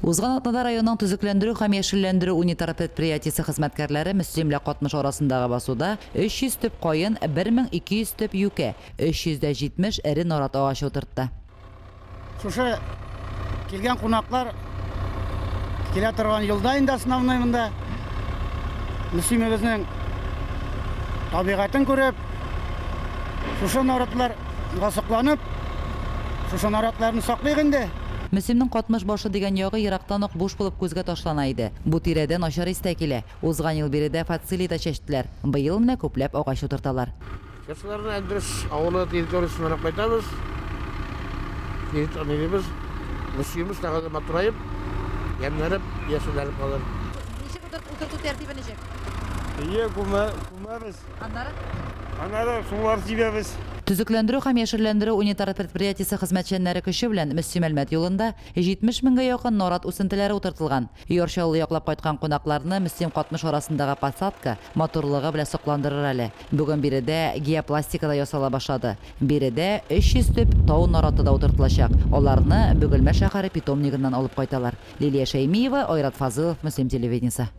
Узган атнада районның төзекләндерү һәм яшелләндерү унитар предприятиесе хезмәткәрләре Мөслим белән Катмыш арасындагы басуда 300 төп каен, 1200 төп юкә, 370 эре нарат агачы утыртты. Шушы килгән кунаклар килә торган елда инде основной монда Мөслимебезнең табигатен күреп, шушы наратларга сокланып, шушы наратларны саклыйк инде. Мөслимнең Катмыш башы дигән ягы ерактан ук буш булып күзгә ташлана иде. Бу тирәдә начар ис тә килә. Узган ел биредә фацелий да чәчтеләр. Быел менә күпләп агач утырталар. Чыршыларны Әндреш авылы территориясеннән алып кайтабыз. Территориябез, Мөслимебез тагы да матураеп, ямьләнеп, яшелләнеп калыр. Ничек утырту тәртибе ничек? Әйе, күмәбез. Аннары? Аннары сулар сибәбез. Төзекләндерү һәм яшелләндерү унитар предприятиесе хезмәтчәннәре көче белән Мөслим-Әлмәт юлында 70 меңгә якын нарат үсентеләре утыртылган. Яр Чаллы яклап кайткан кунакларны Мөслим-Катмыш арасындагы посадка матурлыгы белән сокландырыр әле. Бүген биредә геопластика да ясала башлады. Биредә 300 төп тау нараты да утыртылачак. Аларны Бөгелмә шәһәре питомнигыннан алып кайталар. Лилия Шәймиева, Айрат Фазылов, Мөслим телевидениесе.